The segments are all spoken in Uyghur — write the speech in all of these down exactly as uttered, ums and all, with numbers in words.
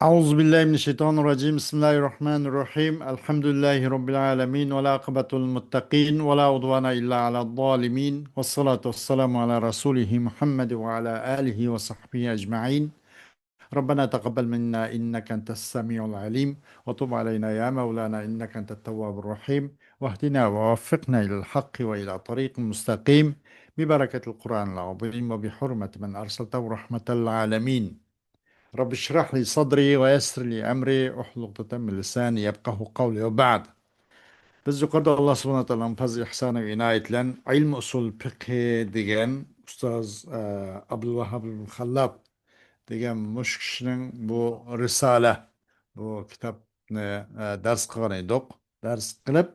أعوذ بالله من الشيطان الرجيم. بسم الله الرحمن الرحيم. الحمد لله رب العالمين، والعاقبة للمتقين، ولا عدوان إلا على الظالمين، والصلاة والسلام على رسوله محمد وعلى آله وصحبه أجمعين. ربنا تقبل منا إنك أنت السميع العليم، وتب علينا يا مولانا إنك أنت التواب الرحيم، واهدنا ووفقنا إلى الحق وإلى طريق مستقيم، ببركة القرآن العظيم وبحرمة من أرسلته رحمة للعالمين. رب اشرح لي صدري ويسر لي أمري واحلل عقدة من لساني يفقهوا قولي وبعد. بىز يۇقىرىدا ئاللا سۇبھانەھۇ ۋە تائالانىڭ پەزلى ئىھسانى ۋە ئىنايىتى بىلەن ئىلمى ئۇسۇل پىقھى دېگەن ئۇستاز، ئە، ئابدۇلۋاھاب ئىبن خاللاپ دېگەن مۇشۇ كىشىنىڭ بۇ رىسالە، بۇ كىتابنى، ئە، دەرس قىلغان ئىدۇق. دەرس قىلىپ،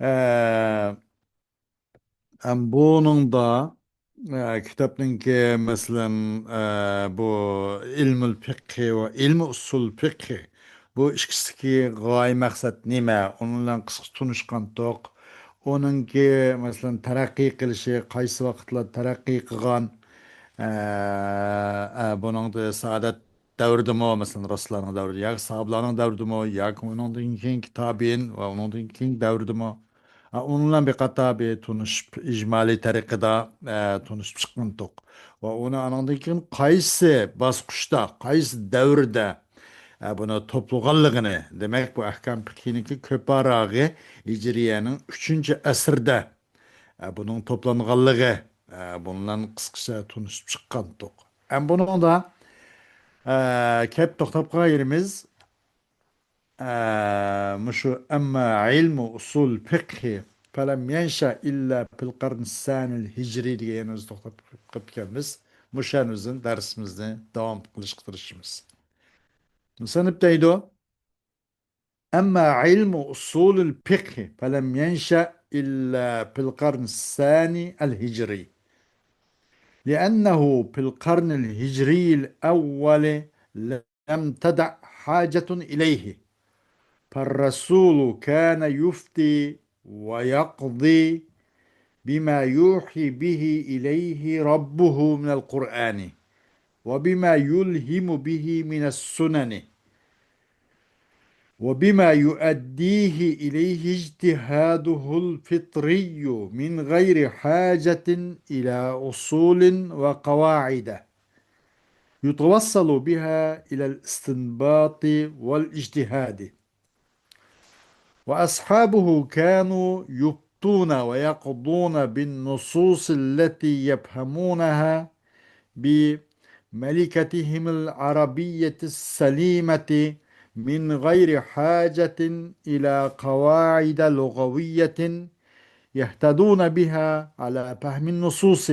ئە، ھەم بۇنىڭدا، ئە، كىتابنىڭكى، مەسىلەن، ئە، بۇ ئىلمۇل پىقھى ۋە ئىلمۇ ئۇسۇل پىقھى، بۇ ئىككىسىدىكى غايە مەقسەت نېمە؟ ئۇنىڭ بىلەن قىسقىچە تونۇشقانتۇق. ئۇنىڭكى، مەسىلەن، تەرەققىي قىلىشى، قايسى ۋاقىتلاردا تەرەققىي قىلغان؟ ئە، ئە، بۇنىڭدا سائادەت دەۋرىدىمۇ، مەسىلەن، رەسۇللارنىڭ دەۋرىدە ياكى ساھابىلارنىڭ دەۋرىدىمۇ ياكى ئۇنىڭدىن كېيىنكى تابىئىن ۋە ئۇنىڭدىن كېيىنكى دەۋرىدىمۇ؟ ھە، ئۇنىڭ بىلەن بىر قاتار بىر تونۇشۇپ، ئىجمالىي تەرىقىدە، ئە، تونۇشۇپ چىققانتۇق. ۋە ئۇنى ئانىڭدىن كېيىن قايسى باسقۇچتا، قايسى دەۋردە، ئە، بۇنى توپلىغانلىقىنى، دېمەك، بۇ ئەھكام پىقھىنىڭكى كۆپراغى ھىجرىيەنىڭ ئۈچىنچى ئەسىردە، ئە، بۇنىڭ توپلانغانلىقى، ئە، بۇنىڭ بىلەن قىسقىچە تونۇشۇپ چىققانتۇق. ئەم بۇنىڭدا، ئە، كەپ توختاپ قالغان يېرىمىز، ئە، مۇشۇ «أما علم أصول الفقه فلم ينشأ إلا في القرن الثاني الهجري» دېگەن يەرنى توختاپ قېلىپتىكەنمىز. مۇشۇ يەردىن دەرسىمىزنى داۋام قىلىشقا تىرىشىمىز. مۇسەننىپ دەيدۇ، «أما علم أصول الفقه فلم ينشأ إلا في القرن الثاني الهجري، لأنه في القرن الهجري الأول لم تدع حاجة إليه، فالرسول كان يفتي ويقضي بما يوحي به إليه ربه من القرآن، وبما يلهم به من السنن، وبما يؤديه إليه اجتهاده الفطري من غير حاجة إلى أصول وقواعد يتوصل بها إلى الاستنباط والاجتهاد. وأصحابه كانوا يفتون ويقضون بالنصوص التي يفهمونها بملكتهم العربية السليمة من غير حاجة إلى قواعد لغوية يهتدون بها على فهم النصوص،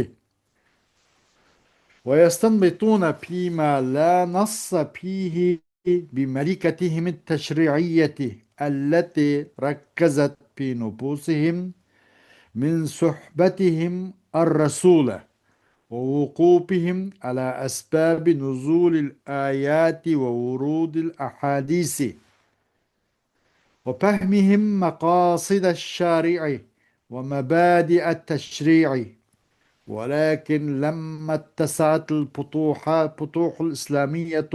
ويستنبطون فيما لا نص فيه بملكتهم التشريعية التي ركزت في نفوسهم من صحبتهم الرسول ووقوفهم على أسباب نزول الآيات وورود الأحاديث، وفهمهم مقاصد الشارع ومبادئ التشريع، ولكن لما اتسعت الفتوح-، الفتوح الإسلامية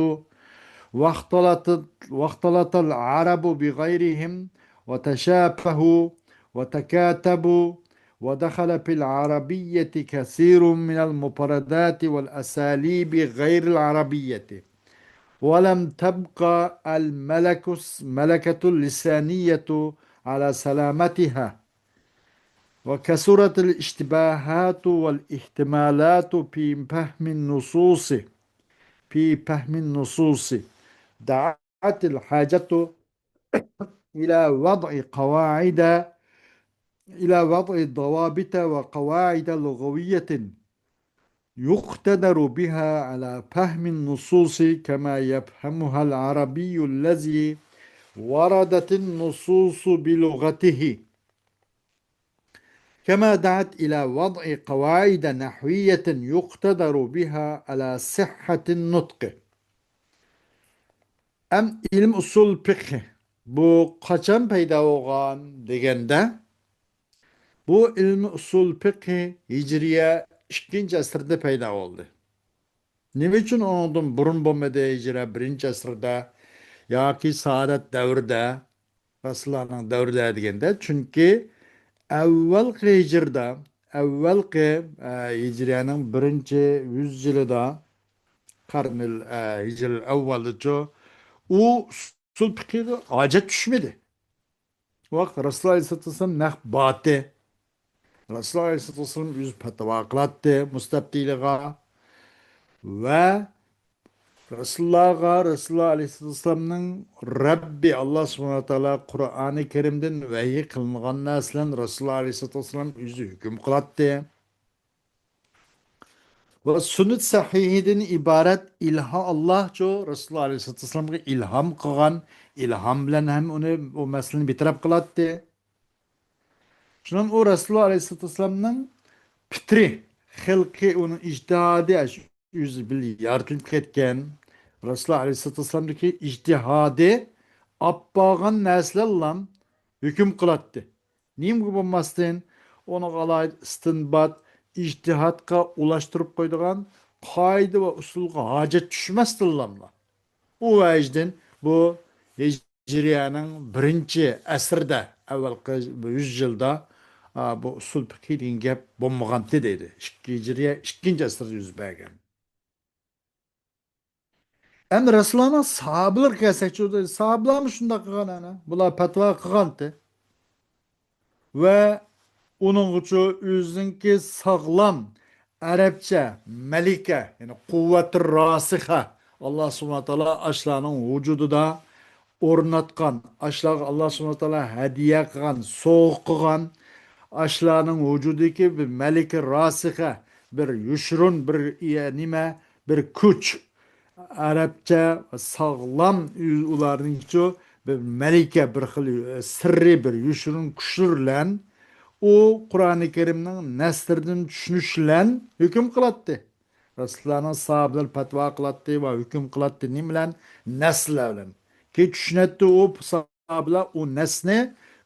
واختلطت، واختلط العرب بغيرهم وتشافهوا وتكاتبوا، ودخل في العربية كثير من المفردات والأساليب غير العربية، ولم تبق الملك-، الملكة اللسانية على سلامتها، وكثرت الاشتباهات والاحتمالات في فهم النصوص، في فهم النصوص، دعت الحاجة إلى وضع قواعد، إلى وضع ضوابط وقواعد لغوية يقتدر بها على فهم النصوص كما يفهمها العربي الذي وردت النصوص بلغته، كما دعت إلى وضع قواعد نحوية يقتدر بها على صحة النطق. ئەم ئىلمى ئۇسۇل پىقھى بۇ قاچان پەيدا بولغان دېگەندە، بۇ ئىلمى ئۇسۇل پىقھى ھىجرىيە ئىككىنچى ئەسىردە پەيدا بولدى. نېمە ئۈچۈن ئۇنىڭدىن بۇرۇن بولمىدى؟ ھىجرە بىرىنچى ئەسىردە ياكى سائادەت دەۋرىدە، رەسۇلۇللانىڭ دەۋرىدە دېگەندە، چۈنكى ئەۋۋەلقى ھىجرىدە، ئەۋۋەلقى، ئە، ھىجرىيەنىڭ بىرىنچى يۈز يىلىدا، قەرنىل، ئە، ھىجرىل ئەۋۋەلدىچۇ، ئۇ ئۇسۇل پىقىھقا ھاجەت چۈشمىدى. ئۇ ۋاقىت رەسۇلۇللا ئەلەيھىسسالاتۇ ۋەسسالام نەق بارتى. رەسۇلۇللا ئەلەيھىسسالاتۇ ۋەسسالام ئۆزى پەتىۋا قىلاتتى مۇستەپتىلىغا. ۋە رەسۇلۇللاغا، رەسۇلۇللا ئەلەيھىسسالاتۇ ۋەسسالامنىڭ رەببى ئاللا سۇبھانەھۇ ۋە تائالا قۇرئانى كەرىمدىن ۋەھىي قىلىنغان نەرسىلەرنى رەسۇلۇللا ئەلەيھىسسالاتۇ ۋەسسالام ئۆزى ھۆكۈم قىلاتتى. ۋە سۈننەت سەھىھىدىن ئىبارەت ئىلھا، ئاللاھچۇ رەسۇلۇللا ئەلەيھىسسالاتۇ ۋەسسالامغا ئىلھام قىلغان، ئىلھام بىلەن ھەم ئۇنى، ئۇ مەسىلىنى بىتەرەپ قىلاتتى. شۇنىڭ ئۇ رەسۇلۇللا ئەلەيھىسسالاتۇ ۋەسسالامنىڭ پىترى، خىلقى، ئۇنىڭ ئىجتىھادى، ئۆزى بىلەن يارىتىلىپ كەتكەن رەسۇلۇللا ئەلەيھىسسالاتۇ ۋەسسالامدىكى ئىجتىھادى ئاپارغان نەرسىلەرلا ھۆكۈم قىلاتتى. نېمىگە بولماستىن، ئۇنىڭغا ئالاھىدە ئىستىنبات، ئىجتىھادقا ئۇلاشتۇرۇپ قويىدىغان قائىدە ۋە ئۇسۇلغا ھاجەت چۈشمەستىنلاملا. ئۇ ۋەجدىن بۇ ھىجرىيەنىڭ بىرىنچى ئەسىردە، ئەۋۋەلقى يۈز يىلدا، ئا، بۇ ئۇسۇل پىقھى دېگەن گەپ بولمىغانتى دەيدۇ. ئىككى ھىجرىيە ئىككىنچى ئەسىردە يۈز بەرگەن. ئەمدى رەسۇلۇللانىڭ ساھابىلىرىگە كەلسەكچۇ، ساھابىلارمۇ شۇنداق قىلغان ئەنە. بۇلار پەتىۋا قىلغانتى. ۋە ئۇنىڭغىچۇ ئۆزىنىڭكى ساغلام ئەرەبچە مەلىكە، يەنى قۇۋۋەتۇر راسىخە، ئاللا سۇبھانەھۇ ۋە تائالا ئاشۇلارنىڭ ۋۇجۇدىدا ئورناتقان، ئاشۇلارغا ئاللا سۇبھانەھۇ ۋە تائالا ھەدىيە قىلغان، سوۋغا قىلغان، ئاشۇلارنىڭ ۋۇجۇدىدىكى بىر مەلىكە راسىخە، بىر يوشۇرۇن، بىر، ئىيە، نېمە، بىر كۈچ. ئەرەبچە ساغلام ئۇ-، ئۇلارنىڭكىچۇ بىر مەلىكە، بىر خىل، ئە، سىررىي بىر يوشۇرۇن كۈچلىرى بىلەن ئۇ قۇرئانى كەرىمنىڭ نەسلىرىدىن چۈشىنىش بىلەن ھۆكۈم قىلاتتى. رەسۇلۇللانىڭ ساھابىلىرى پەتىۋا قىلاتتى ۋە ھۆكۈم قىلاتتى. نېمە بىلەن؟ نەسلەر بىلەن. كېيىن چۈشىنەتتى ئۇ ساھابىلەر ئۇ نەسنى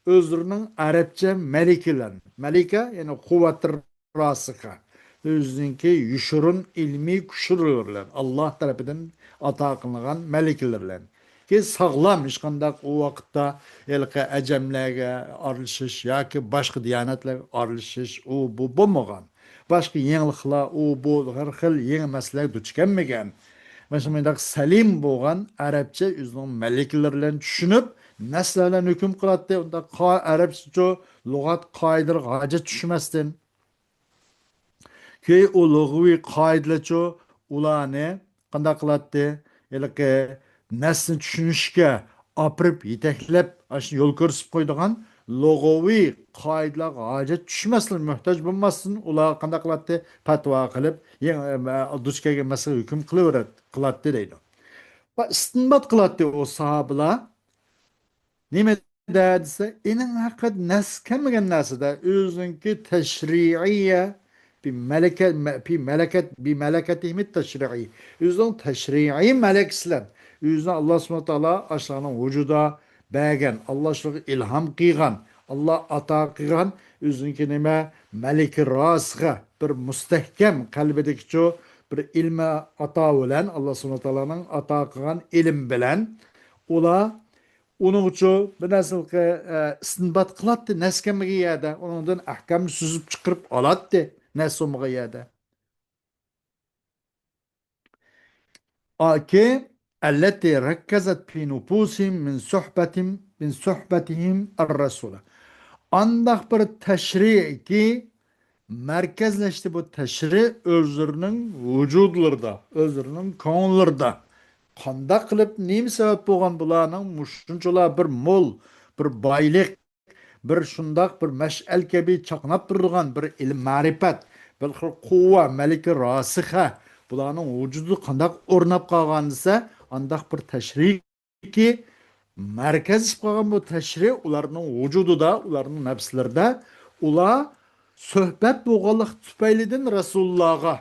ئۆزلىرىنىڭ ئەرەبچە مەلىكىلەرنى. مەلىكە، يەنى قۇۋۋەتۇر راسىخە. ئۆزىنىڭكى يوشۇرۇن ئىلمىي كۈچلىرى بىلەن، ئاللا تەرىپىدىن ئاتا قىلىنغان مەلىكىلىرى بىلەن. كېيىن ساغلام، ھېچقانداق ئۇ ۋاقىتتا ھېلىقى ئەجەملەرگە ئارىلىشىش ياكى باشقا دىيانەتلەرگە ئارىلىشىش، ئۇ بۇ بولمىغان. باشقا يېڭىلىقلار، ئۇ بۇ ھەر خىل يېڭى مەسىلىلەرگە دۇچ كەلمىگەن. مانا شۇنداق سەلىم بولغان ئەرەبچە ئۆزىنىڭ مەلىكىلىرى بىلەن چۈشىنىپ، نەسلەر بىلەن ھۆكۈم قىلاتتى. ئۇنداق قا-، ئەرەبچىچۇ لۇغەت قائىدىلىرىگە ھاجەت چۈشمەستىن. كېيىن ئۇ لۇغىۋى قائىدىلەرچۇ ئۇلارنى قانداق قىلاتتى؟ ھېلىقى نەسنى چۈشىنىشكە ئاپىرىپ، يېتەكلەپ، ئاشۇ يول كۆرسىتىپ قويىدىغان لۇغىۋى قائىدىلەرگە ھاجەت چۈشمەسلىك، موھتاج بولماستىن، ئۇلار قانداق قىلاتتى؟ پەتىۋا قىلىپ، يېڭى، ئە، دۇچ كەلگەن مەسىلىگە ھۆكۈم قىلىۋېرەت-، قىلاتتى دەيدۇ. ۋە ئىستىنبات قىلاتتى ئۇ ساھابىلار. نېمە دە دېسە، ئېنىڭ ھەققىدە نەس كەلمىگەن نەرسىدە ئۆزىنىڭكى تەشرىئىيە، بى مەلەكە-، مە-، بى مەلەكەت-، بى مەلەكەتىھىمىت تەشرىئىي. ئۆزىنىڭ تەشرىئىي مەلەكىسى بىلەن، ئۆزىنىڭ ئاللا سۇبھانەھۇ ۋە تائالا ئاشۇلارنىڭ ۋۇجۇدىغا بەرگەن، ئاللا شۇلارغا ئىلھام قىلغان، ئاللا ئاتا قىلغان، ئۆزىنىڭكى نېمە، مەلىكە راسىخە، بىر مۇستەھكەم قەلبىدىكىچۇ، بىر ئىلمى ئاتا بىلەن، ئاللا سۇبھانەھۇ ۋە تائالانىڭ ئاتا قىلغان ئىلىم بىلەن، ئۇلار ئۇنىڭغىچۇ بىر نەرسىلىكى، ئە، ئىستىنبات قىلاتتى، نەس كەلمىگەن يەردە. ئۇنىڭدىن ئەھكام سۈزۈپ چىقىرىپ ئالاتتى، نەس بولمىغان يەردە. ئاكى، ئەللەتى رەككەزەت پى نۇپۇسىم مىن سۇھبەتىم، مىن سۇھبەتىھىم ئەر رەسۇلە. ئانداق بىر تەشرىئكى مەركەزلەشتى بۇ تەشرىئ ئۆزلىرىنىڭ ۋۇجۇدلىرىدا، ئۆزلىرىنىڭ كۆڭۈللىرىدا. قانداق قىلىپ، نېمە سەۋەب بولغان بۇلارنىڭ مۇشۇنچىلا بىر مول، بىر بايلىق، بىر شۇنداق بىر مەشئەل كەبى چاقناپ تۇرىدىغان بىر ئىلىم مەرىپەت، بىر خىل قۇۋۋە، مەلىكە راسىخە، بۇلارنىڭ ۋۇجۇدىدا قانداق ئورناپ قالغان دېسە، ئانداق بىر تەشرىئكى مەركەزلىشىپ قالغان بۇ تەشرىئ ئۇلارنىڭ ۋۇجۇدىدا، ئۇلارنىڭ نەپسلىرىدە، ئۇلار سۆھبەت بولغانلىق تۈپەيلىدىن رەسۇلۇللاغا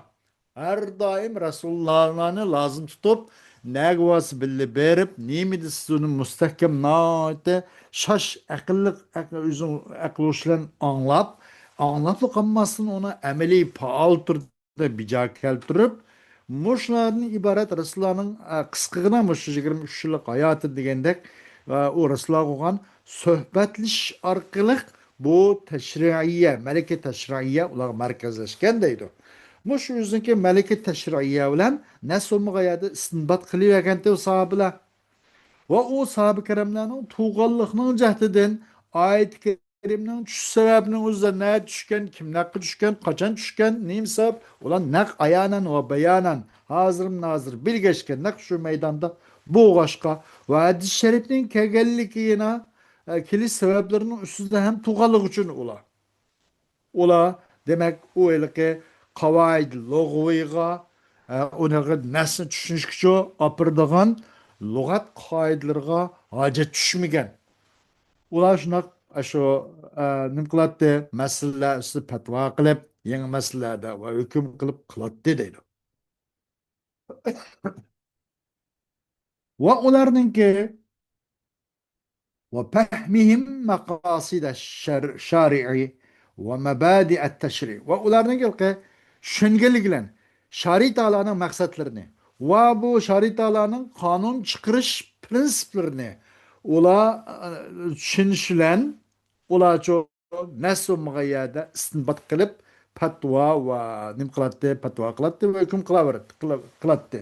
ھەر دائىم رەسۇلۇللانى لازىم تۇتۇپ، نەگە بارسا بىللە بېرىپ، نېمە دېسە ئۇنى مۇستەھكەم، ناھايىتى شاش ئەقىللىق، ئەق-، ئۆزىنىڭ ئەقىل ھوشى بىلەن ئاڭلاپ، ئاڭلاپلا قالماستىن، ئۇنى ئەمەلىي پائال تۈردە بىجا كەلتۈرۈپ، مۇشۇلاردىن ئىبارەت رەسۇلۇللانىڭ، ئە، قىسقىغىنا مۇشۇ يىگىرمە ئۈچ يىللىق ھاياتى دېگەندەك، ئە، ئۇ رەسۇلۇللاغا بولغان سۆھبەتلىشىش ئارقىلىق بۇ تەشرىئىيە، مەلىكە تەشرىئىيە ئۇلارغا مەركەزلەشكەن دەيدۇ. مۇشۇ ئۆزىنىڭكى مەلىكە تەشرىئىيە بىلەن نەس بولمىغان يەردە ئىستىنبات قىلىۋەرگەنتى ئۇ ساھابىلەر. ۋە ئۇ ساھابە كىراملارنىڭ تۇغقانلىقنىڭ جەھىتىدىن ئايەت كەرىمنىڭ چۈشۈش سەۋەبىنىڭ ئۆزىدە نەدە چۈشكەن، كىملەر ھەققە چۈشكەن، قاچان چۈشكەن، نېمە سەۋەب، ئۇلار نەق ئايانەن ۋە بايانەن، ھازىرمۇ نازىر بىلگەچكە نەق شۇ مەيداندا بولغاچقا، ۋە ھەدىس شەرىپنىڭ كەلگەنلىكى يەنە، ئە، كېلىش سەۋەبلىرىنىڭ ئۈستىدە ھەم تۇغقانلىقى ئۈچۈن ئۇلار. ئۇلار، دېمەك، ئۇ ھېلىقى قاۋائىد لۇغۋىغا، ئە، ئۇنىڭغا نەسنى چۈشىنىشكىچۇ ئاپىرىدىغان لۇغەت قائىدىلىرىغا ھاجەت چۈشمىگەن. ئۇلار شۇنداق، ئە، شۇ، ئە، نېمە قىلاتتى؟ مەسىلىلەر ئۈستىدە پەتىۋا قىلىپ، يېڭى مەسىلىلەردە ۋە ھۆكۈم قىلىپ قىلاتتى دەيدۇ. ۋە ئۇلارنىڭكى ۋە فەھمىھىم مەقاسىدە شەر-، شارىئى ۋە مەبادىئەت تەشرىئى. ۋە ئۇلارنىڭ ھېلىقى چۈشەنگەنلىكى بىلەن شارىئى تائالانىڭ مەقسەتلىرىنى ۋە بۇ شارىئى تائالانىڭ قانۇن چىقىرىش پرىنسىپلىرىنى ئۇلار، ئە، چۈشىنىش بىلەن ئۇلارچۇ نەس بولمىغان يەردە ئىستىنبات قىلىپ، پەتىۋا ۋە نېمە قىلاتتى، پەتىۋا قىلاتتى ۋە ھۆكۈم قىلاۋېرەتتى، قىلا-، قىلاتتى.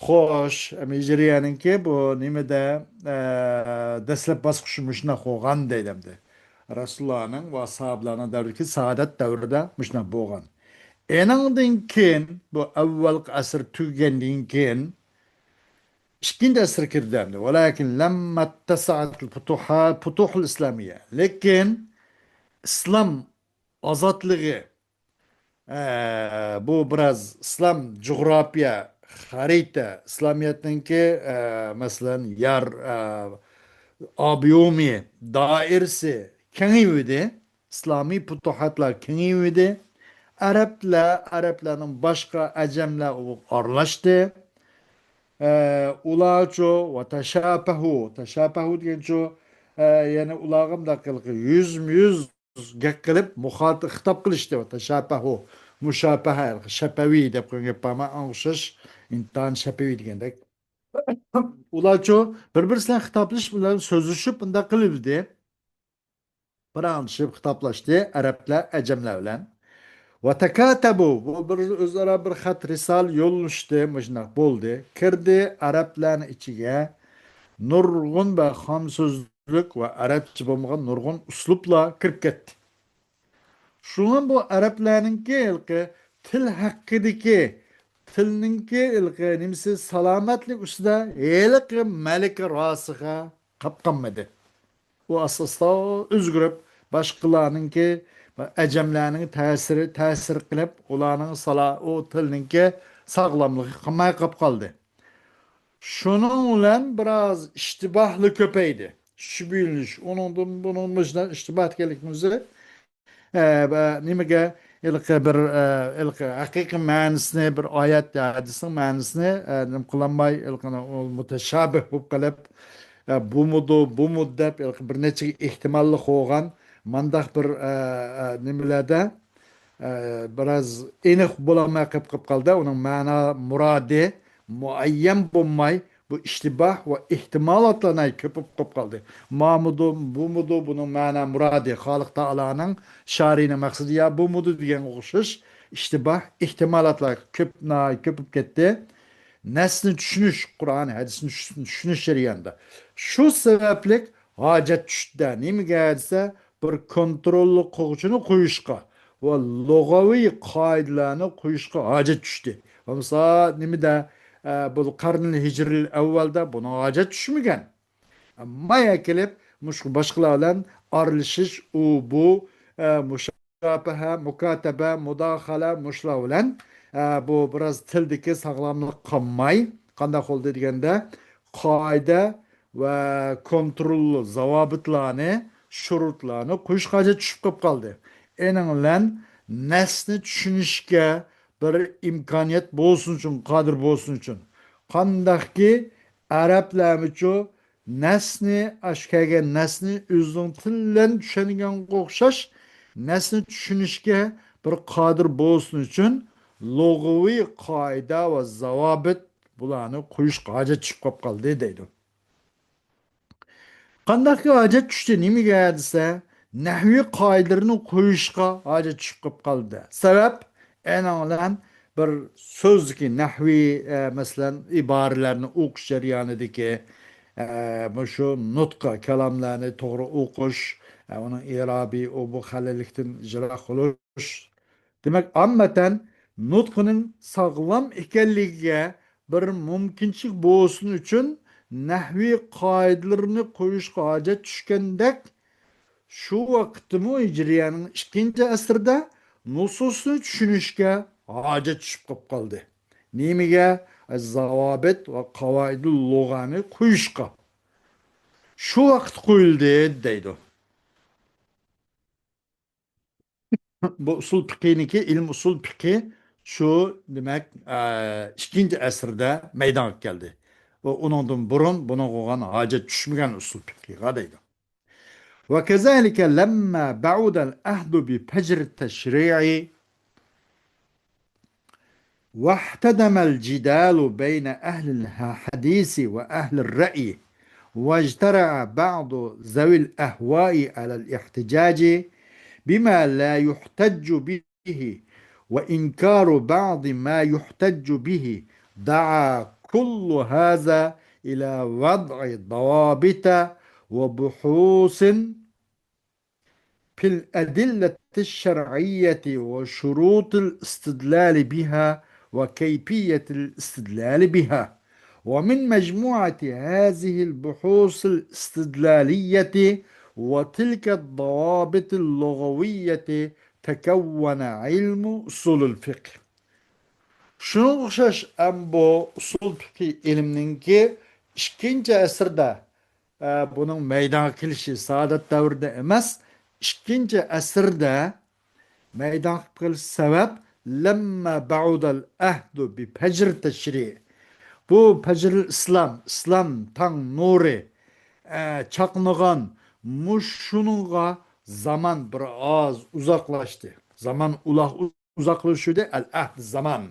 خوش، ئەمدى ھىجرىيەنىڭكى بۇ نېمىدە، ئە، دەسلەپ باسقۇچى مۇشۇنداق بولغان دەيدۇ ئەمدى. رەسۇلۇللانىڭ ۋە ساھابىلارنىڭ دەۋرىدىكى سائادەت دەۋرىدە مۇشۇنداق بولغان. ئېنىڭدىن كېيىن، بۇ ئەۋۋەلقى ئەسىر تۈگىگەندىن كېيىن، ئىككىنچى ئەسىرگە كىردى ئەمدى. ۋەلاكىن لەممە تەسەئەتىل پۇتۇھا-، پۇتۇھۇل ئىسلامىيە. لېكىن ئىسلام ئازادلىقى، ئە، بۇ بىراز ئىسلام جۇغراپىيە، خەرىتە، ئىسلامىيەتنىڭكى، ئە، مەسىلەن، يەر، ئە، ئابيومى، دائىرىسى كېڭىيىۋىدى. ئىسلامىي پۇتۇھاتلار كېڭىيىۋىدى. ئەرەبلەر، ئەرەبلەرنىڭ باشقا ئەجەملەر ئارىلاشتى. ئە، ئۇلارچۇ ۋە تەشاپەھۇ، تەشاپەھۇ دېگەنچۇ، ئە، يەنى ئۇلارغا مۇنداق قىلىپ يۈزمۇ يۈز گەپ قىلىپ، مۇخات-، خىتاب قىلىشتى ۋە تەشاپەھۇ، مۇشاپەھە، شەپەۋى دەپ قويغان گەپ بارمۇ؟ ئاڭا ئوخشاش، ئىنتان شەپەۋى دېگەندەك. ئۇلارچۇ بىر-بىرسى بىلەن خىتابلىشىپ، بىلەن سۆزلىشىپ، بۇنداق قىلىۋىدى. پاراڭلىشىپ خىتابلاشتى ئەرەبلەر ئەجەملەر بىلەن. ۋە تەكاتەبۇ، بۇ بىر ئۆزئارا بىر خەت رىسالە يوللىشىشتى، مۇشۇنداق بولدى. كىردى ئەرەبلەرنىڭ ئىچىگە نۇرغۇن ۋە خام سۆزلۈك ۋە ئەرەبچە بولمىغان نۇرغۇن ئۇسلۇبلار كىرىپ كەتتى. شۇڭا بۇ ئەرەبلەرنىڭكى ھېلىقى تىل ھەققىدىكى، تىلنىڭكى ھېلىقى نېمىسى سالامەتلىك ئۈستىدە ھېلىقى مەلىكە راسىخە قاپ قالمىدى. ئۇ ئاستا-ئاستا ئۆزگىرىپ، باشقىلارنىڭكى، ئەجەملەرنىڭ تەسىرى، تەسىر قىلىپ، ئۇلارنىڭ سالا-، ئۇ تىلنىڭكى ساغلاملىقى قالماي قاپ قالدى. شۇنىڭ بىلەن بىراز ئىشتىباھلار كۆپەيدى. شۈبھىلىنىش. ئۇنىڭدىن، بۇنىڭ مۇشۇنداق ئىشتىباھ دېگەنلىكىمىز، ئە، بە-، نېمىگە، ھېلىقى بىر، ئە، ھېلىقى ھەقىقىي مەنىسىنى بىر ئايەت يا ھەدىسنىڭ مەنىسىنى، ئە، نېمە قىلالماي، ھېلىقى ئۇ مۇتەشابىھ بولۇپ قېلىپ، ئە، بۇمىدۇ، بۇمۇ دەپ، ھېلىقى بىر نەچچە ئېھتىماللىق بولغان مانداق بىر، ئە، ئە، نېمىلەردە، ئە، بىراز ئېنىق بولالماي قېلىپ، قېلىپ قالدى. ئۇنىڭ مەنا مۇرادى مۇئەييەن بولماي، بۇ ئىشتىباھ ۋە ئېھتىمالاتلار ناھايىتى كۆپ بولۇپ قالدى. مامۇدۇ، بۇمۇدۇ، بۇنىڭ مەنا مۇرادى، خالىق تائالانىڭ، شارىنىڭ مەقسىتى يا بۇمۇدۇ دېگەنگە ئوخشاش ئىشتىباھ، ئېھتىمالاتلار كۆپ، ناھايىتى كۆپ بولۇپ كەتتى. نەسنى چۈشىنىش، قۇرئان، ھەدىسنى چۈش-، چۈشىنىش جەريانىدا. شۇ سەۋەبلىك ھاجەت چۈشتى. نېمىگە دېسە، بىر كونتروللۇق قىلغۇچىنى قويۇشقا ۋە لۇغەۋىي قائىدىلەرنى قويۇشقا ھاجەت چۈشتى. بولمىسا نېمىدە، ئە، بۇ قەرنىل ھىجرىل ئەۋۋەلدە بۇنىڭغا ھاجەت چۈشمىگەن. ئەمما كېلىپ مۇشۇ باشقىلار بىلەن ئارىلىشىش، ئۇ، بۇ، ئە، مۇشاپەھە، مۇكاتەبە، مۇداخالە، مۇشۇلار بىلەن، ئە، بۇ بىراز تىلدىكى ساغلاملىق قالماي، قانداق بولدى دېگەندە، قائىدە ۋە كونترول زاۋابىتلارنى، شۇرۇتلارنى قويۇشقا ھاجەت چۈشۈپ قېلىپ قالدى. ئېنىڭ بىلەن نەسنى چۈشىنىشكە بىر ئىمكانىيەت بولسۇن ئۈچۈن، قادىر بولسۇن ئۈچۈن. قانداقكى ئەرەبلەرمۇچۇ نەسنى، ئاشۇ كەلگەن نەسنى ئۆزىنىڭ تىلى بىلەن چۈشەنگەنگە ئوخشاش نەسنى چۈشىنىشكە بىر قادىر بولسۇن ئۈچۈن لۇغىۋى قائىدە ۋە زاۋابىت، بۇلارنى قويۇشقا ھاجەت چۈشۈپ قاپ قالدى دەيدۇ. قانداقكى ھاجەت چۈشتى، نېمىگە دېسە، نەھۋىي قائىدىلىرىنى قويۇشقا ھاجەت چۈشۈپ قاپ قالدى. سەۋەب، ئەنىڭ بىلەن بىر سۆزدىكى نەھۋىي، ئە، مەسىلەن، ئىبارىلەرنى ئوقۇش جەريانىدىكى، ئە، مۇشۇ نۇتقى، كالاملارنى توغرا ئوقۇش، ئە، ئۇنىڭ ئېرابى، ئۇ بۇ خەلەللىكتىن يىراق قىلىش. دېمەك، ئاممەتەن نۇتقىنىڭ ساغلام ئىكەنلىكىگە بىر مۇمكىنچىلىك بولسۇن ئۈچۈن نەھۋىي قائىدىلىرىنى قويۇشقا ھاجەت چۈشكەندەك، شۇ ۋاقىتتىمۇ ھىجرىيەنىڭ ئىككىنچى ئەسىردە نۇسۇسنى چۈشىنىشكە ھاجەت چۈشۈپ قاپ قالدى. نېمىگە؟ زاۋابىت ۋە قاۋائىدۇل لۇغانى قويۇشقا. شۇ ۋاقىت قويۇلدى دەيدۇ. بۇ ئۇسۇل پىقىنىڭكى، ئىلم ئۇسۇل پىقى شۇ، دېمەك، ئە، ئىككىنچى ئەسىردە مەيدانغا كەلدى. ئۇ، ئۇنىڭدىن بۇرۇن بۇنىڭغا بولغان ھاجەت چۈشمىگەن ئۇسۇل پىقىغا دەيدۇ. وكذلك لما بعد العهد بفجر التشريع واحتدم الجدال بين أهل الحديث وأهل الرأي، واجترأ بعض ذوي الأهواء على الاحتجاج بما لا يحتج به، وإنكار بعض ما يحتج به، دعا كل هذا إلى وضع ضوابط وبحوث في الأدلة الشرعية وشروط الاستدلال بها وكيفية الاستدلال بها. ومن مجموعة هذه البحوث الاستدلالية وتلك الضوابط اللغوية تكون علم أصول الفقه. شۇنىڭغا ئوخشاش، ئەم بۇ ئۇسۇل پىقى ئىلمىنىڭكى ئىككىنچى ئەسىردە، ئە، بۇنىڭ مەيدانغا كېلىشى سائادەت دەۋرىدە ئەمەس، ئىككىنچى ئەسىردە مەيدانغا كېلىش سەۋەب، لەمما بەئۇدەل ئەھدۇ بى پەجر تەشرىئى. بۇ پەجرىل ئىسلام، ئىسلام تاڭ نۇرى، ئە، چاقنىغان مۇشۇنىڭغا زامان بىر ئاز ئۇزاقلاشتى. زامان ئۇلاق ئۇزاقلىشىۋىدى، ئەل ئەھد زامان.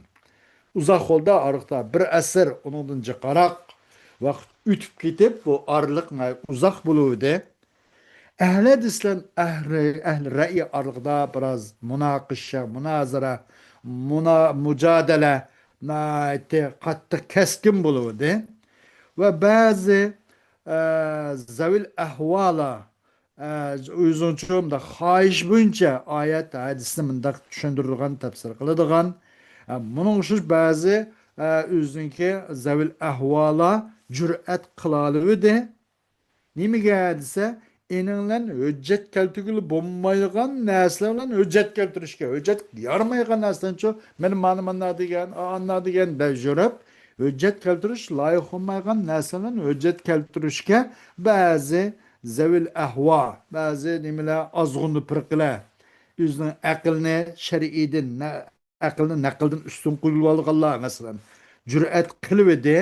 ئۇزاق بولدى ئارىلىقتا بىر ئەسىر، ئۇنىڭدىن جىقراق ۋاقىت ئۆتۈپ كېتىپ، بۇ ئارىلىق ناھايىتى ئۇزاق بولۇۋىدى. ئەھلى ھەدىس بىلەن ئەھلى، ئەھلى رەئي ئارىلىقىدا بىراز مۇناقىشە، مۇنازىرە، مۇنا-، مۇجادىلە ناھايىتى قاتتىق، كەسكىن بولۇۋىدى. ۋە بەزى، ئە، زەۋىل ئەھۋالار ئە، ئۆزىنىڭچە مۇنداق خاھىش بويىچە ئايەت، ھەدىسنى مۇنداق چۈشەندۈرىدىغان، تەپسىر قىلىدىغان، ئە، مۇنىڭغا ئوخشاش بەزى، ئە، ئۆزىنىڭكى زەۋىل ئەھۋالار جۈرئەت قىلالىۋىدى. نېمىگە دېسە، ئېنىڭ بىلەن ھۆججەت كەلتۈرگىلى بولمايدىغان نەرسىلەر بىلەن ھۆججەت كەلتۈرۈشكە، ھۆججەت يارىمايدىغان نەرسىلەرنىچۇ، مېنى مانا مانا دېگەن، ئانا دېگەن دەپ يۈرۈپ، ھۆججەت كەلتۈرۈش لايىق بولمايدىغان نەرسە بىلەن ھۆججەت كەلتۈرۈشكە بەزى زەۋىل ئەھۋا، بەزى نېمىلەر، ئازغۇنلۇق پىرقىلەر ئۆزىنىڭ ئەقلىنى شەرئىدىن، نە-، ئەقلىنى نەقىلدىن ئۈستۈن قويۇۋالغانلار، مەسىلەن، جۈرئەت قىلىۋىدى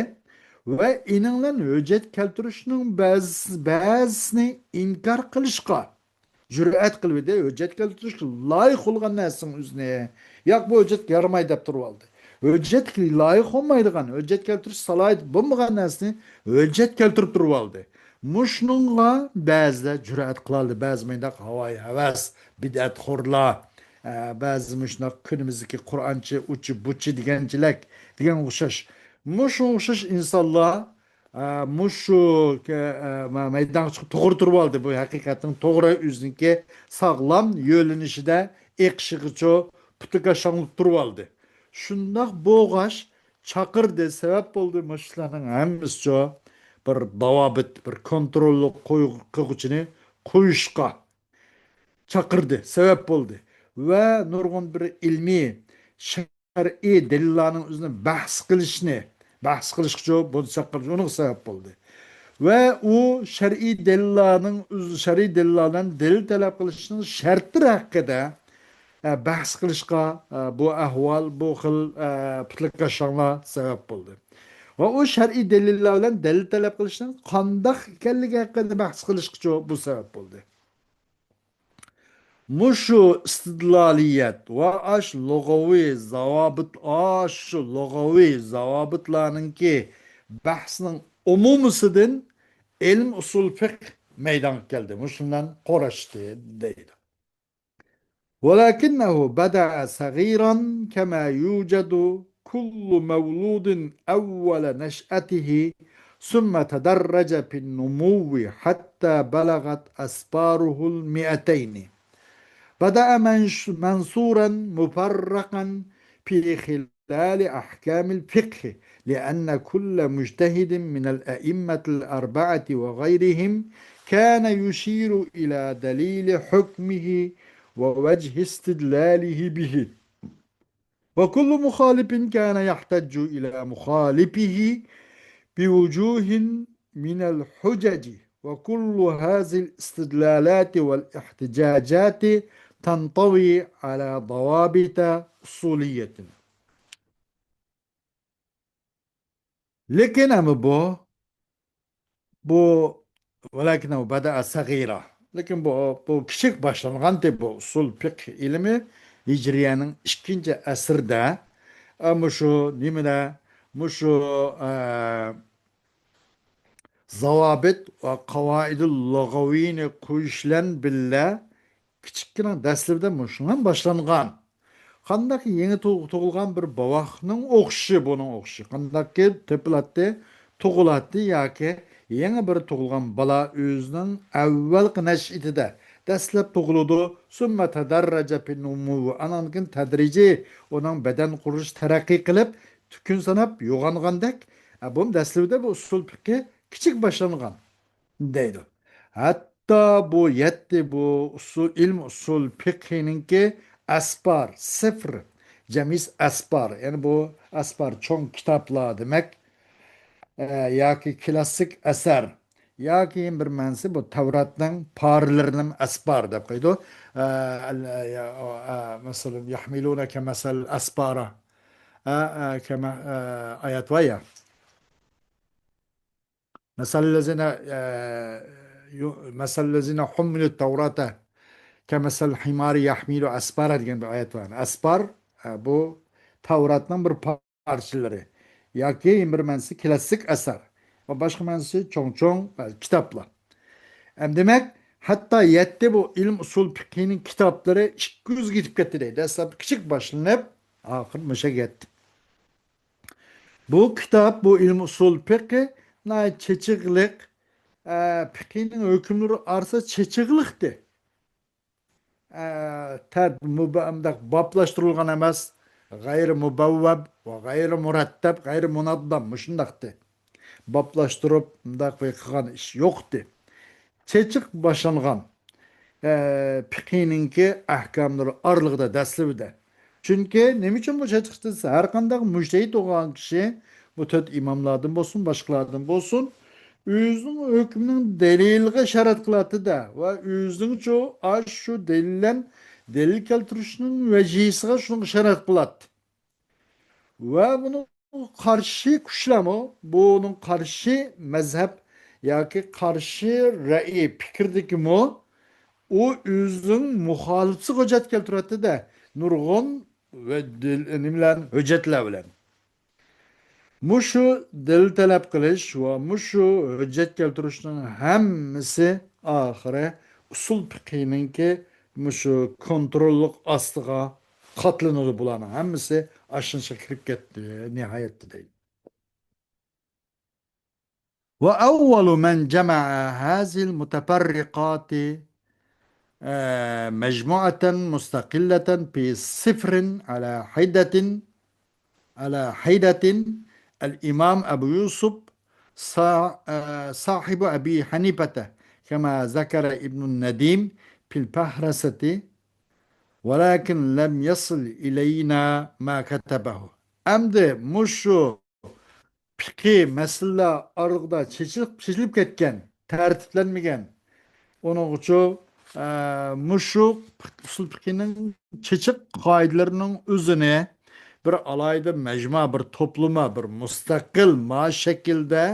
ۋە ئېنىڭ بىلەن ھۆججەت كەلتۈرۈشنىڭ بەز-، بەزىسىنى ئىنكار قىلىشقا جۈرئەت قىلىۋىدى، ھۆججەت كەلتۈرۈشكە لايىق بولغان نەرسىنىڭ ئۆزىنى، ياق، بۇ ھۆججەتكە يارىمايدۇ دەپ تۇرۇۋالدى. ھۆججەتكە لايىق بولمايدىغان، ھۆججەت كەلتۈرۈش سالاھىيىتى بولمىغان نەرسىنى ھۆججەت كەلتۈرۈپ تۇرۇۋالدى. مۇشۇنىڭغا بەزىلەر جۈرئەت قىلالدى، بەزى مۇنداق ھاۋايى ھەۋەس، بىدئەتخورلار، ئە، بەزى مۇشۇنداق كۈنىمىزدىكى قۇرئانچى، ئۇچى، بۇچى دېگەنچىلەك، دېگەنگە ئوخشاش. مۇشۇ ئوخشاش ئىنسانلار ئە، مۇشۇ، ئە، مە-، مەيدانغا چىقىپ توغرا تۇرۇۋالدى. بۇ ھەقىقەتنىڭ توغرا، ئۆزىنىڭكى ساغلام يۆنىلىشىدە ئېقىشىغىچۇ پۇتى كاشاڭلىپ تۇرۇۋالدى. شۇنداق بولغاچ چاقىردى، سەۋەب بولدى. مۇشۇلارنىڭ ھەممىسىچۇ بىر داۋابىت، بىر كونتروللۇق قوي-، قىلغۇچىنى قويۇشقا چاقىردى، سەۋەب بولدى. ۋە نۇرغۇن بىر ئىلمىي شەرئىي دەلىللارنىڭ ئۆزىنى بەھس قىلىشنى، بەھس قىلىشقىچۇ بۇنى چاقىرىش ئۇنىڭغا سەۋەب بولدى. ۋە ئۇ شەرئىي دەلىللارنىڭ ئۆز-، شەرئىي دەلىللار بىلەن دەلىل تەلەپ قىلىشنىڭ شەرتلىرى ھەققىدە، ئە، بەھس قىلىشقا، ئە، بۇ ئەھۋال، بۇ خىل، ئە، پۇتلىكاشاڭلار سەۋەب بولدى. ۋە ئۇ شەرئىي دەلىللار بىلەن دەلىل تەلەپ قىلىشنىڭ قانداق ئىكەنلىكى ھەققىدە بەھس قىلىشقىچۇ بۇ سەۋەب بولدى. مۇشۇ ئىستىدلالىيەت ۋە ئاش لۇغەۋى زاۋابىت، ئاشۇ لۇغەۋى زاۋابىتلارنىڭكى بەھسىنىڭ ئومۇمىسىدىن ئىلم ئۇسۇل فىقھ مەيدانغا كەلدى. مۇشۇنىڭ بىلەن قوراشتى دەيدۇ. ولكنه بدأ صغيرا كما يوجد كل مولود أول نشأته، ثم تدرج في النمو حتى بلغت أسباره المائتين. بدأ منش-، منصورا مفرقا في خلال أحكام الفقه، لأن كل مجتهد من الأئمة الأربعة وغيرهم كان يشير إلى دليل حكمه ووجه استدلاله به، وكل مخالف كان يحتج إلى مخالفه بوجوه من الحجج، وكل هذه الاستدلالات والاحتجاجات تنطوي على ضوابط أصولية. لېكىن ئەمما بۇ، بۇ، ولكنه بدأ صغيرا. لېكىن بۇ، بۇ كىچىك باشلانغانتى بۇ ئۇسۇل فىقھ ئىلمى ھىجرىيەنىڭ ئىككىنچى ئەسىردە، ئە، مۇشۇ نېمىدە، مۇشۇ، ئە، زاۋابىت ۋە قاۋائىدۇل لۇغەۋىينى قويۇش بىلەن بىللە كىچىككىنە دەسلىپىدە مۇشۇنىڭ باشلانغان. قانداق يېڭى تۇغ-، تۇغۇلغان بىر بوۋاقنىڭ ئوخشىشى، بۇنىڭ ئوخشىشى. قانداقكى تېپىلاتتى، تۇغۇلاتتى ياكى يېڭى بىر تۇغۇلغان بالا ئۆزىنىڭ ئەۋۋەلقى نەشئىتىدە دەسلەپ تۇغۇلىدۇ. ثم تدرج في النمو. ئانان كېيىن تەدرىجىي ئۇنىڭ بەدەن قۇرۇلۇشى تەرەققىي قىلىپ، كۈن ساناپ يوغانغاندەك، ئە، بۇ دەسلىپىدە بۇ ئۇسۇل پىقى كىچىك باشلانغان دەيدۇ. ھەتتا بۇ يەتتە بۇ ئۇسۇل، ئىلم ئۇسۇل پىقھىنىڭكى ئەسپار، سىفر، جەمئىسى ئەسپار، يەنى بۇ ئەسپار چوڭ كىتابلار دېمەك، ئە، ياكى كلاسسىك ئەسەر، ياكى بىر مەنىسى بۇ تەۋراتنىڭ پارىلىرىنىڭ ئەسپار دەپ قويىدۇ. ئە، ئەل-، ئە، يا، ئە، مەسىلەن، يەھمىلۇنە كەمەسەل ئەسپارا. ئە، ئە، كەمە-، ئە، ئايەت بار يا. مەسەللەزىنە، ئە، يۇ-، مەسەللەزىنە ھۇممىلۇت تەۋراتە كەمەسەل ھىمارى يەھمىلۇ ئەسپارا دېگەن بىر ئايەت بار. ئەسپار، ئە، بۇ تەۋراتنىڭ بىر پارچىلىرى ياكى بىر مەنىسى كلاسسىك ئەسەر ۋە باشقا مەنىسى چوڭ-چوڭ، ئە، كىتابلار. ئەم، دېمەك، ھەتتا يەتتە بۇ ئىلىم ئۇسۇل پىقھىنىڭ كىتابلىرى ئىككى يۈزگە يېتىپ كەتتى دەيدۇ. دەسلەپتە كىچىك باشلىنىپ، ئاخىر مۇشۇ يەتتە. بۇ كىتاب، بۇ ئىلىم ئۇسۇل پىقھى ناھايىتى چېچىقلىق، ئە، پىقھىنىڭ ھۆكۈملىرى ئارىسىدا چېچىقلىقتى. ئە، تەر-، مۇبا-، مۇنداق بابلاشتۇرۇلغان ئەمەس، غەيرىي مۇبەۋۋەب ۋە غەيرىي مۇرەتتەب، غەيرىي مۇنەززەم، مۇشۇنداقتى. بابلاشتۇرۇپ، مۇنداق بىر قىلغان ئىش يوقتى. چېچىق باشلانغان، ئە، پىقھىنىڭكى ئەھكاملىرى ئارىلىقىدا دەسلىپىدە. چۈنكى نېمە ئۈچۈن بۇ چېچىق دېسە، ھەر قانداق مۇجتەھىد بولغان كىشى، بۇ تۆت ئىماملاردىن بولسۇن، باشقىلاردىن بولسۇن، ئۆزىنىڭ ھۆكمىنىڭ دەلىلىگە شارايەت قىلاتتى-دە ۋە ئۆزىنىڭچۇ ئاشۇ دەلىل بىلەن دەلىل كەلتۈرۈشنىڭ ۋەجىھىسىگە شۇنىڭغا شارايەت قىلاتتى. ۋە بۇنىڭ قارشى كۈچلەرمۇ، بۇنىڭ قارشى مەزھەپ ياكى قارشى رەئىي پىكىردىكىمۇ ئۇ ئۆزىنىڭ مۇخالىپىسىگە ھۆججەت كەلتۈرەتتى-دە، نۇرغۇن ۋە دېل-، نېمە بىلەن، ھۆججەتلەر بىلەن. مۇشۇ دەلىل تەلەپ قىلىش ۋە مۇشۇ ھۆججەت كەلتۈرۈشنىڭ ھەممىسى ئاخىرى ئۇسۇل پىقھىنىڭكى مۇشۇ كونتروللۇق ئاستىغا قاتلىنىدۇ. بۇلارنىڭ ھەممىسى ئاشۇنىڭ ئىچىگە كىرىپ كەتتى نىھايەتتە دەيدۇ. وأول من جمع هذه المتفرقات، آه، مجموعة مستقلة في سفر على حدة، على حدة الإمام أبو يوسف صا-، آه، صاحب أبي حنيفة، كما ذكر ابن النديم في الفهرسة، ولكن لم يصل إلينا ما كتبه. ئەمدى مۇشۇ پىقھىي مەسىلىلەر ئارىلىقىدا چېچىلىپ، چېچىلىپ كەتكەن، تەرتىپلەنمىگەن. ئۇنىڭغىچۇ، ئە، مۇشۇ ئۇسۇل پىقھىنىڭ چېچىق قائىدىلىرىنىڭ ئۆزىنى بىر ئالاھىدە مەجمۇئە، بىر توپلىما، بىر مۇستەقىل ما شەكىلدە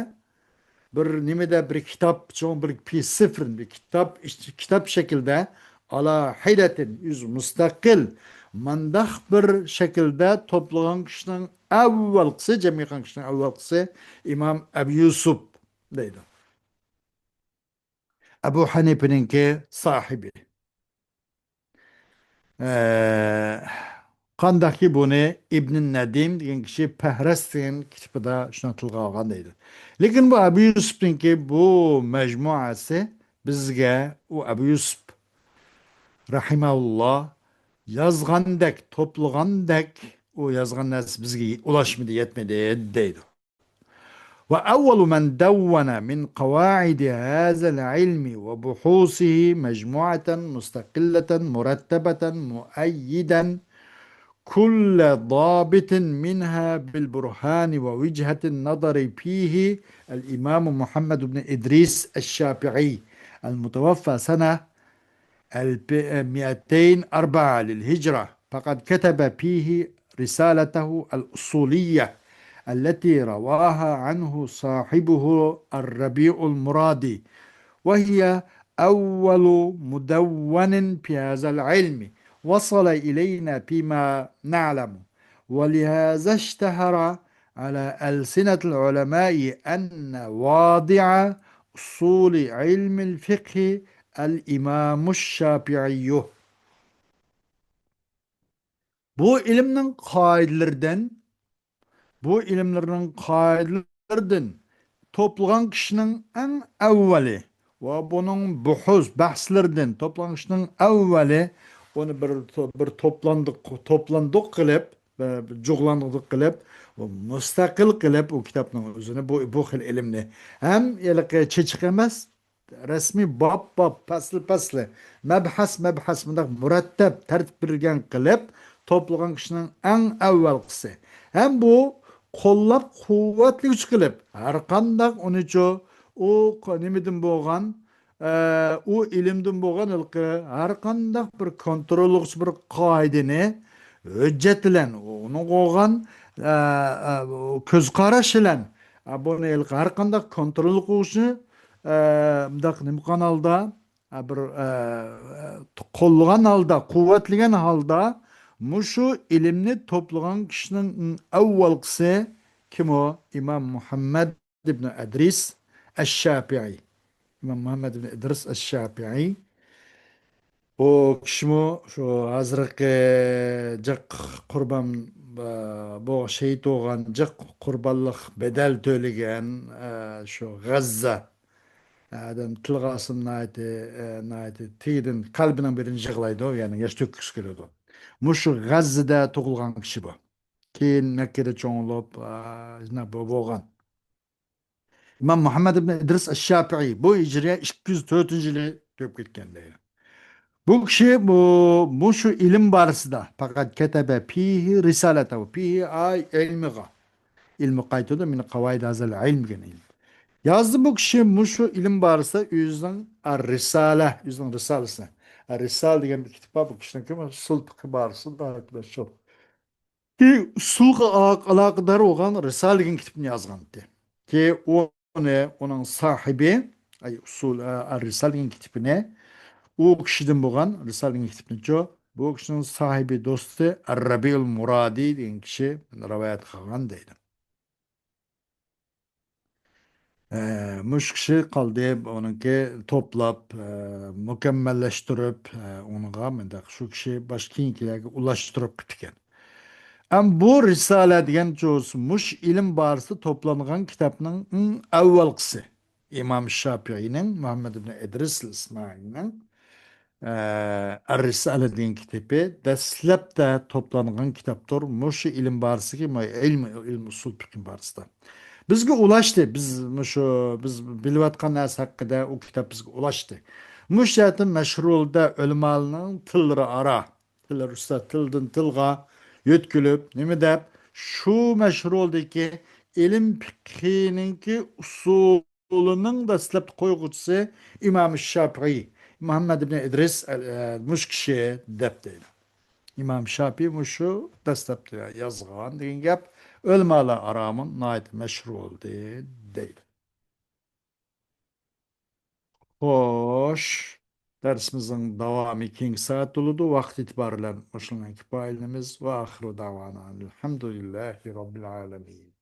بىر نېمىدە بىر كىتاب، چوڭ بىر پى سىفىر، بىر كىتاب، كىتاب شەكلىدە ئالاھىدەتىن، ئۆزى مۇستەقىل، مانداق بىر شەكىلدە توپلىغان كىشىنىڭ ئەۋۋەلقىسى، جەم قىلغان كىشىنىڭ ئەۋۋەلقىسى ئىمام ئەبۇ يۈسۈپ دەيدۇ. ئەبۇ ھەنىپىنىڭكى ساھىبى. ئە، قانداقكى بۇنى ئىبن نەدىم دېگەن كىشى پەھرەس دېگەن كىتابىدا شۇنداق تىلغا ئالغان دەيدۇ. لېكىن بۇ ئەبۇ يۈسۈپنىڭكى بۇ مەجمۇئەسى بىزگە ئۇ ئەبۇ يۈسۈپ رەھىمەھۇللا يازغاندەك، توپلىغاندەك ئۇ يازغان نەرسە بىزگە ئۇلاشمىدى، يەتمىدى دەيدۇ. وأول من دون من قواعد هذا العلم وبحوثه مجموعة مستقلة مرتبة مؤيدا كل ضابط منها بالبرهان ووجهة النظر فيه الإمام محمد بن إدريس الشافعي المتوفى سنة ألف مائتين أربعة للهجرة، فقد كتب فيه رسالته الأصولية التي رواها عنه صاحبه الربيع المرادي، وهي أول مدون في هذا العلم وصل إلينا فيما نعلم، ولهذا اشتهر على ألسنة العلماء أن واضع أصول علم الفقه الإمام الشافعي. بۇ ئىلىمنىڭ قائىدىلىرىدىن، بۇ ئىلىملىرىنىڭ قائىدىلىرىدىن توپلىغان كىشىنىڭ ئەڭ ئەۋۋەلى ۋە بۇنىڭ بۇھۇس، بەھسلىرىدىن توپلىغان كىشىنىڭ ئەۋۋەلى ئۇنى بىر، بىر توپلاندۇق، توپلاندۇق قىلىپ، بىر جۇغلاندۇق قىلىپ، مۇستەقىل قىلىپ ئۇ كىتابنىڭ ئۆزىنى، بۇ، بۇ خىل ئىلىمنى ھەم ھېلىقى چېچىق ئەمەس، رەسمىي باب-باب، پەسىل-پەسىل، مەبھەس-مەبھەس مۇنداق مۇرەتتەپ تەرتىپ بېرىلگەن قىلىپ توپلىغان كىشىنىڭ ئەڭ ئەۋۋەلقىسى. ھەم بۇ قوللاپ قۇۋۋەتلىگۈچى قىلىپ، ھەر قانداق ئۇنىچۇ، ئۇ ق-، نېمىدىن بولغان، ئە، ئۇ ئىلىمدىن بولغان ھېلىقى ھەر قانداق بىر كونتروللىغۇچى بىر قائىدىنى ھۆججەت بىلەن، ئۇنىڭغا بولغان، ئە، ئە، كۆز قاراش بىلەن، ئە، بۇنى ھېلىقى ھەر قانداق كونترول قىلغۇچى، ئە، مۇنداق نېمە قىلغان ھالدا، ئە، بىر، ئە، قوللىغان ھالدا، قۇۋۋەتلىگەن ھالدا مۇشۇ ئىلىمنى توپلىغان كىشىنىڭ ئەۋۋەلقىسى كىم ئۇ؟ ئىمام مۇھەممەد ئىبن ئەدرىس ئەششاپىئىي. ئىمام مۇھەممەد ئىبن ئىدرىس ئەششاپىئىي. ئۇ كىشىمۇ شۇ ھازىرقى جىق قۇربان، ئە، بۇ شېھىت بولغان، جىق قۇربانلىق بەدەل تۆلىگەن، ئە، شۇ غەززە، ئادەم تىلغا ئالسام ناھايىتى، ئە، ناھايىتى تېگىدىن قەلبىنىڭ بىرىنى يىغلايدۇ، يەنى ياش تۆككۈسى كېلىدۇ. مۇشۇ غەززىدە تۇغۇلغان كىشى بۇ. كېيىن مەككىدە چوڭ بولۇپ، ئە، شۇنداق بو-، بولغان. ئىمام مۇھەممەد ئىبن ئىدرىس ئەششاپىئىي بۇ ھىجرىيە ئىككى يۈز تۆتىنچى يىلى تۆلۈپ كەتكەن دەيدۇ. بۇ كىشى بۇ، مۇشۇ ئىلىم بارىسىدا پەقەت كەتەبە پىھى رىسالەتەھۇ، پىھى ئاي ئىلمىغا. ئىلمى قايتىدۇ، مىن قاۋائىد ھازال ئىلم دېگەن ئىلىم. يازدى بۇ كىشى مۇشۇ ئىلىم بارىسىدا ئۆزىنىڭ ئەر-رىسالە، ئۆزىنىڭ رىسالىسىنى. ئەر-رىسالە دېگەن بىر كىتاب بار، بۇ كىشىنىڭكى ئۇسۇل پىقھى بارىسىدا مەشھۇر. كېيىن ئۇسۇلغا ئا-، ئالاقىدار بولغان رىسالە دېگەن كىتابنى يازغانتى. كېيىن ئۇنى، ئۇنىڭ ساھىبى، ئەي، ئۇسۇل، ئە، ئەر-رىسالە دېگەن كىتابىنى، ئۇ كىشىدىن بولغان رىسالە دېگەن كىتابنىچۇ، بۇ كىشىنىڭ ساھىبى، دوستى ئەر-رەبىئۇل مۇرادى دېگەن كىشى رىۋايەت قىلغان دەيدۇ. ئە، مۇشۇ كىشى قالدى، ئۇنىڭكى توپلاپ، ئە، مۇكەممەللەشتۈرۈپ، ئە، ئۇنىڭغا مۇنداق شۇ كىشى باشقا كېيىنكىلەرگە ئۇلاشتۇرۇپ كېتىكەن. ئەم بۇ رىسالە دېگەن چوز مۇش ئىلىم بارىسىدا توپلانغان كىتابنىڭ ئەڭ ئەۋۋەلقىسى. ئىمام شاپىئىنىڭ، مۇھەممەد ئىبن ئىدرىس ئىسمائىلنىڭ، ئە، ئەر-رىسالە دېگەن كىتابى دەسلەپتە توپلانغان كىتابتۇر. مۇشۇ ئىلىم بارىسىدىكى، مۇ-، ئىلم، ئىلم ئۇسۇل پىقھى بارىسىدا. بىزگە ئۇلاشتى. بىز مۇشۇ، بىز بىلىۋاتقان نەرسە ھەققىدە ئۇ كىتاب بىزگە ئۇلاشتى. مۇشۇ جەھەتتىن مەشھۇر بولدى، ئۆلىمالارنىڭ تىللىرى ئارا. تىللىرى ئۈستىدە تىلدىن تىلغا يۆتكىلىپ، نېمە دەپ، شۇ مەشھۇر بولدىكى ئىلىم پىقھىنىڭكى ئۇسۇل ئۇسۇلىنىڭ دەسلەپتە قويغۇچىسى ئىمام شاپىئىي، مۇھەممەد ئىبن ئىدرىس ئەل-، ئە، مۇشۇ كىشى دەپ دەيدۇ. ئىمام شاپىئىي مۇشۇ دەسلەپتە يازغان دېگەن گەپ ئۆلىمالار ئارامۇ ناھايىتى مەشھۇر بولدى دەيدۇ. خوش. دەرسىمىزنىڭ داۋامى كېيىنكى سائەت بولىدۇ. ۋاقىت ئېتىبارى بىلەن مۇشۇنىڭ بىلەن كۇپايىلىنىمىز. ۋە ئاخىرۇ داۋانا ئەلھەمدۇلىللاھى رەببىل ئالەمىن.